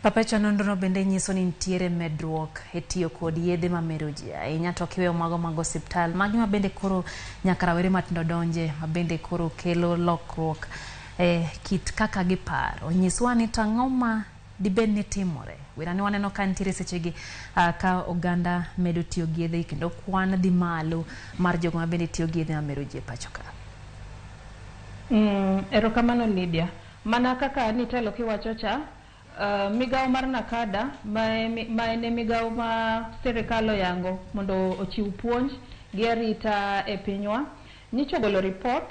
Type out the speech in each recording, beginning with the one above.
Papecha nonrono bende nyiso ni nitiere medruok e tiyo kod yedhe mamero ji ahinya to kiweyo mago mag osiptal magi ma bende koro nyaka rawere matindo donje ma bende koro kelo lokruok e kit kaka giparo. Nyiswa ni to ang'o ma dibed ni timore. Wira ni waneno ka nitiere sechegi ka oganda medo tiyo gi yedhe kendo kwan dhi malo mar jogo ma bende tiyo gi yedhe mamero ji e pacho ka. Erokamano Lydia. Mana kaka nitelo kiwacho cha, migawo mar NACADA ma en e migawo ma sirikal oyango mondo ochiw puonj gi arita e pinywa, nyicha ogolo report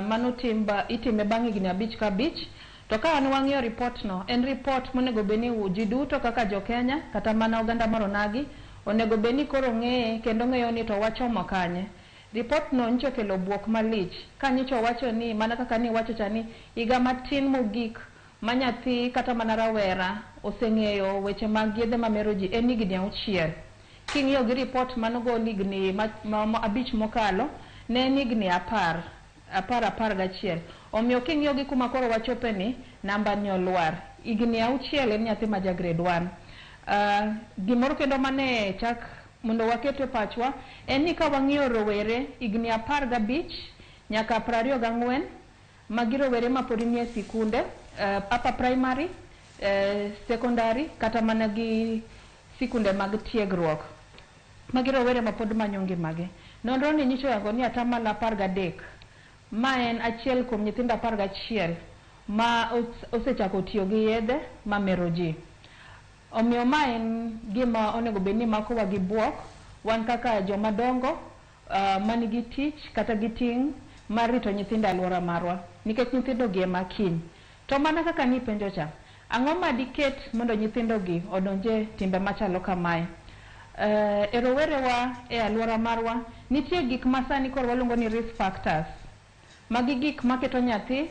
manotim itime bang' higni 5 ka 5. To ka an wang'iyo report no, en report monego bed ni ji duto kaka jo Kenya kata mana oganda mar onagi onego bed ni koro ng'eye kendo ng'eyo ni to wachomo kanye. Report no nyicha okelo buok malich ka nyicha owacho ni mana kaka ni wacho cha ni higa matin mogik ma nyathi kata mana rawera oseng'eyo weche mag yedhe mamero ji en higni 6. King'iyo gi report manogol higni 5 mokalo, ne en higni 10, 10, 11. Omiyo king'iyo gi kuma koro wachope ni, namba ni olwar. Higni 6 en nyathi ma ja grade 1. Gimoro kendo mane chak mondo waket e pachwa en ni ka wang'iyo rowere higni 15 nyaka 24, magi rowere mapod nie sikunde, upper primary, secondary kata mana gi sikunde mag tiegruok. Magi rowere mapod manyo ngimagi. Nonro ni nyiso yango ni atamalo 13, ma en achiel kuom nyithindo 11 ma osechako tiyo gi yedhe mamero ji. Omiyo ma en gima onego bed ni makowa gi buok wan kaka joma dongo manigi tich kata gi ting' mar rito nyithindo e alwora marwa, nikech nyithindo gi ema kiny. To mana kaka nipenjo cha, ang'o ma diket mondo nyithindo gi odonje timbe machalo kamae? E rowerewa e alwora marwa, nitie gik ma sani koro waluongo ni risk factors. Magi gik maketo nyathi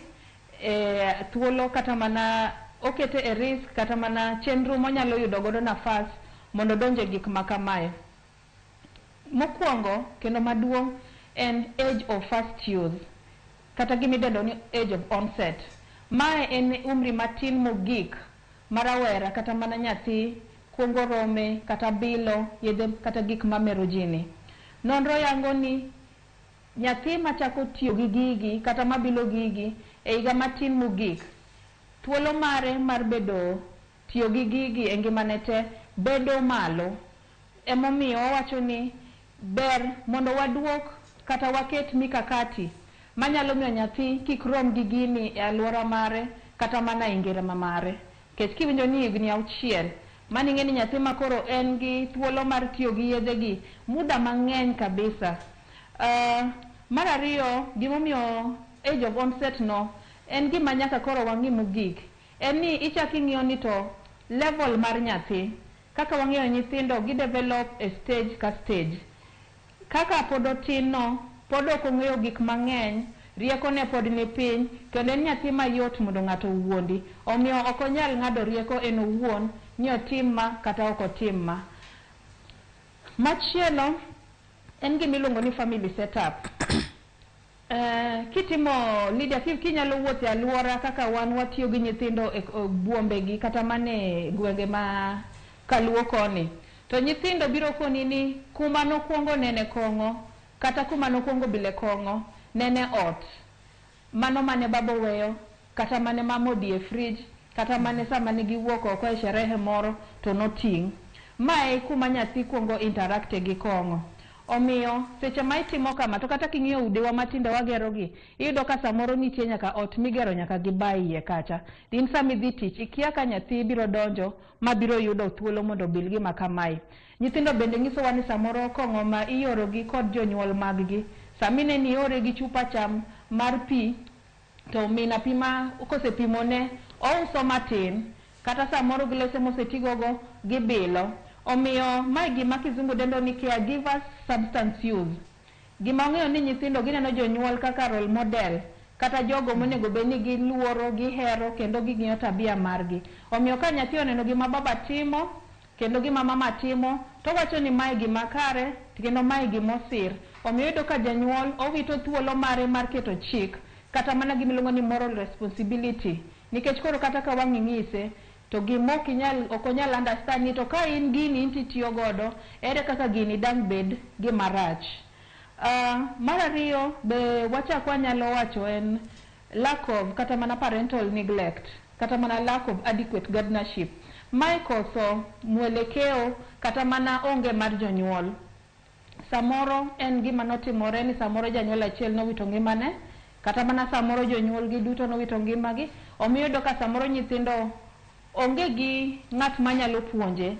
e thuolo kata mana okete e risk kata mana chenro monyalo yudo godo nafas mondo odonje gik ma kamae. Mokwongo kendo maduong' en age of first use kata gimidendo ni age of onset. Mae en umri matin mogik ma rawera kata mana nyathi kuongo rome kata bilo yedhe kata gik mamero ji ni. Nonro yango ni nyathi machako tiyo gi gigi kata mabilo gigi e higa matin mogik, thuolo mare mar bedo tiyo gi gigi e ngimane te bedo malo. Emomiyo wawacho ni ber mondo waduok kata waket mikakati manyalo miyo nyathi kik rom gi gini e alwora mare kata mana e ngima mare. Nikech kiwinjo ni higni 6, mano ing'e ni nyathi ma koro en gi thuolo mar tiyo gi yedhe gi muda mang'eny kabisa. Mar ariyo, gimomiyo age of onset no en gima nyaka koro wang'i mogik, en ni ichak ing'iyo ni to level mar nyathi, kaka wang'eyo nyithindo gi develop e stage ka stage. Kaka pod otin no, pod ok ong'eyo gik mang'eny, rieko ne pod ni piny, kendo en nyathi mayot mondo ng'ato owuondi. Omiyo ok onyal ng'ado rieko en owuon ni otim ma kata ok otim ma. Machielo en gima iluongo ni family setup. Kitimo Lydia, kinyalo wuotho e alwora kaka wan watiyo gi nyithindo e buombegi kata mana e gwenge ma kaluo koni, to nyithindo biro koni ni kuma nokwongo nene kong'o kata kuma nokwongo bile kong'o nene ot. Mano mane baba oweyo, kata mane mama odiyo e fridge, kata mane sama ne giwuok oko e sherehe moro to noting'. Mae kuma nyathi kuongo interact gi kong'o. Omiyo seche ma itimo kama, to kata king'iyo udewa matindo wagero gi, iyudo ka samoro nitie nyaka ot migero nyaka gi ba iye kacha. In sama idhi tich, ikia ka nyathi biro donjo ma biro yudo thuolo mondo obil gima kamae. Nyithindo bende nyisowa ni samoro kong'o ma ioro gi kod jonyuol mag gi. Sama ineno iore gi chupa cha mar pi, to min apima kosepimone, ouso matin, kata samoro glese mosetigogo gibilo. Omiyo mae gima kizungu dendo ni caregivers substance use. Gima ong'eyo ni nyithindo gineno jonyuol kaka role model, kata jogo monego bed ni giluoro, gihero kendo ging'iyo tabia margi. Omiyo ka nyathi oneno gima baba timo kendo gima mama timo, to owacho ni mae gima kare kendo mae gima osir. Omiyo iyudo ka janyuol owito thuolo mare mar keto chik kata mana gima iluongo ni moral responsibility. Nikech koro kata ka wang' inyise, To gima ok inyal, ok onyal understand ni to ka in gini in titiyo godo, ere kaka gini dang' bed gima rach. Mar ariyo be wachak wanyalo wacho en lack of kata mana parental neglect, kata mana lack of adequate guardianship. Mae koso mwelekeo kata mana onge mar jonyuol. Samoro en gima notimore ni samoro janyuol achiel nowito ngimane, kata mana samoro jonyuol gi duto nowito ngimagi. Omiyo iyudo ka samoro nyithindo onge gi ng'at manyalo puonje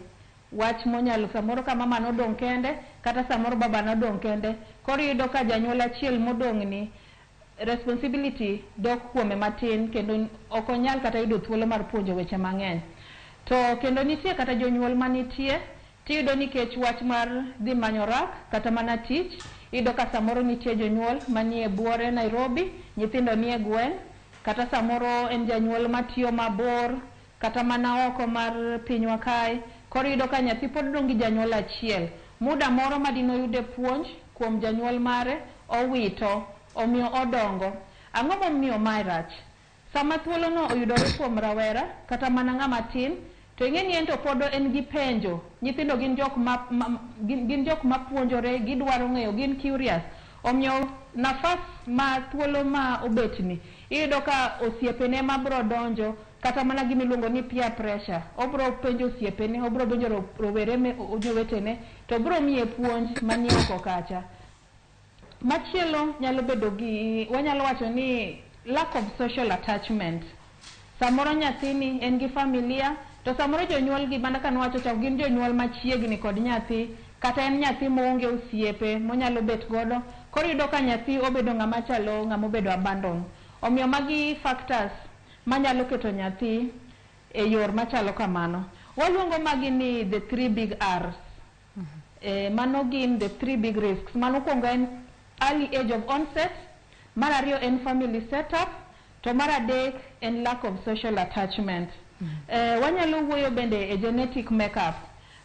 wach monyalo, samoro ka mama nodong' kende kata samoro baba nodong' kende. Koro iyudo ka janyuol achiel modong' ni responsibility dok kuome matin, kendo ok onyal kata yudo thuolo mar puonjo weche mang'eny. To kendo nitie kata jonyuol manitie, tiyudo nikech wach mar dhi manyo rak kata mana tich, iyudo ka samoro nitie jonyuol manie buore Nairobi, nyithindo nie gweng', kata samoro en janyuol matiyo mabor kata mana oko mar pinywa kae. Koro iyudo ka nyathi pod dong' gi janyuol achiel. Muda moro ma dinoyude puonj kuom janyuol mare, owito, omiyo odongo. Ang'o momiyo mae rach? Sama thuolono oyudore kuom rawera kata mana ng'ama tin, to ing'e ni en to pod en gi penjo. Nyithindo gin jok ma, gin jok ma puonjore, gidwaro ng'eyo, gin curious. Omiyo nafas ma thuolo ma obetni, iyudo ka osiepene ma bro donjo, kata mana gima iluongo ni peer pressure. Obro penjo osiepene, obro penjo rowere jowetene, to bro miye puonj manie oko kacha. Machielo nyalo bedo gi, wanyalo wacho ni lack of social attachment. Samoro nyathini en gi familia, to samoro jonyuol gi mana kanowacho cha, gin jonyuol machiegni kod nyathi, kata en nyathi maonge osiepe monyalo bet godo. Koro iyudo ka nyathi obedo ng'ama chalo ng'ama obedo abandon. Omiyo magi factors manyalo keto nyathi e yor machalo kamano. Waluongo magi ni the three big R's. Mano gin the three big risks. Mano mokwongo en early age of onset, mar ariyo en family setup, to mar adek en lack of social attachment. Wanyalo wuoyo bende e genetic makeup.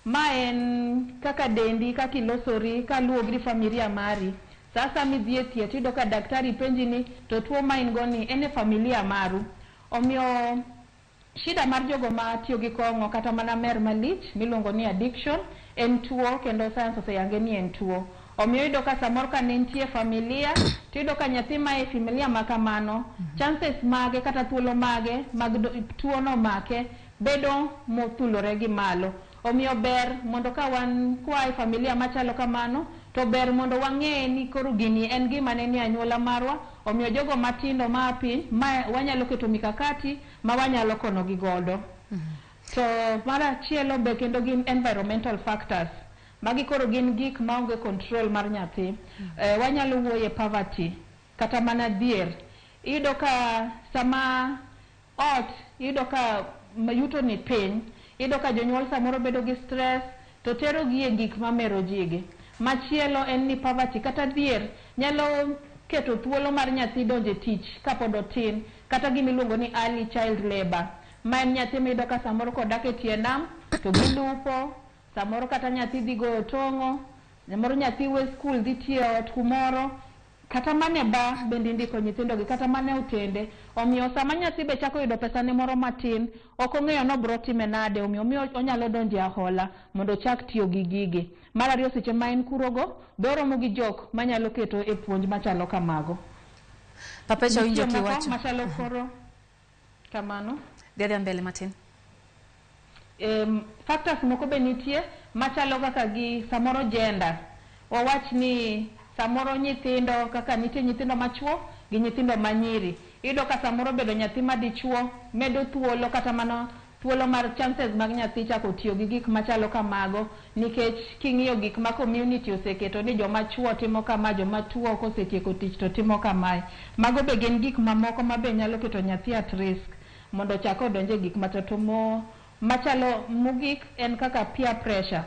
Ma en kaka dendi, kaka ilosori, kaluwo gi familia mari. Sasa midhi e thieth, iyudo ka daktari penji ni to tuo ma in go ni en e familia maru. Omiyo shida mar jogo ma tiyo gi kong'o kata mana mer malich miluongo ni addiction en tuo, kendo science oseyange ni en tuo. Omiyo iyudo ka samoro ka ne nitie familia, to iyudo ka nyathi ma e familia ma kamano, chances mage kata thuolo mage mag tuo no make bedo mothulore gi malo. Omiyo ber mondo ka wan kwa e familia machalo kamano, to ber mondo wang'e ni koro gini en gima ne ni anyuola marwa. Omiyo jogo matindo ma piny, ma wanyalo keto mikakati ma wanyalo konogi godo. To mar achielo be kendo gin environmental factors. Magi koro gin gik maonge control mar nyathi. Wanyalo wuoye poverty kata mana dhier. Iyudo ka sama ot, iyudo ka yuto ni piny, iyudo ka jonyuol samoro bedo gi stress, to tero gi e gik mamero ji gi. Machielo en ni poverty kata dhier nyalo keto thuolo mar nyathi donjo e tich kapod otin, kata gima iluongo ni early child labor. Ma en nyathi miyudo ka samoro kodak e tie nam to gilupo, samoro kata nyathi dhi goyo tong'o, samoro nyathi we skul dhi tiyo e ot kumoro, kata mana e bar bende indiko nyithindo gi, kata mana e otende. Omiyo sama nyathi be chako yudo pesane moro matin, ok ong'eyo ni obro time nade, omiyo miyo onyalo donjo e ahola mondo ochak tiyo gi gigi. Mar ariyo, seche ma en kurogo, be oromo gi jok manyalo keto e puonj machalo kamago. Papecha winjo Nitie moko kiwacho. machalo koro kamano. Dhi adhiya mbele matin. Factors moko be nitie machalo kaka gi samoro gender. Wawach ni samoro nyithindo, kaka nitie nyithindo machuo gi nyithindo manyiri. Iyudo ka samoro bedo nyathi madichuo medo thuolo kata mana thuolo mar chances mag nyathi chako tiyo gi gik machalo kamago, nikech king'iyo gik ma community oseketo ni joma chuo timo kama, joma tuo kosetieko tich to timo kamae. Mago be gin gik mamoko ma be nyalo keto nyathi at risk mondo ochak odonje gik machalo to mo machalo mogik en kaka peer pressure.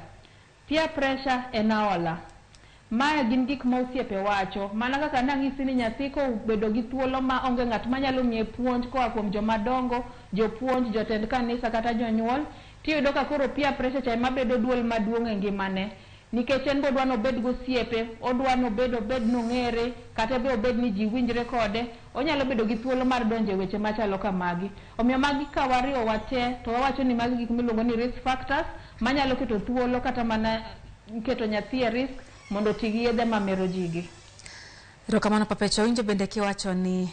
Peer pressure en aola. Mae gin gik ma osiepe wacho. Mana kaka nang'isi ni nyathi kobedo gi thuolo ma onge ng'at manyalo miye puonj koa kuom joma dongo, jopuonj, jotend kanisa kata jonyuol, tiyudo ka koro peer pressure cha ema bedo duol maduong' e ngimane. Nikech en be odwa nobed gosiepe, odwa nobed obed nong'ere, kata be obed ni ji winjre kode, onyalo bedo gi thuolo mar donjo e weche machalo kamagi. Omiyo magi ka wariwo wate, to wawacho ni magi gik miluongo ni risk factors, manyalo keto thuolo kata mana keto nyathi e risk mondo oti gi yedhe mamero ji gi. Erokamano Papecho, winjo bende kiwacho ni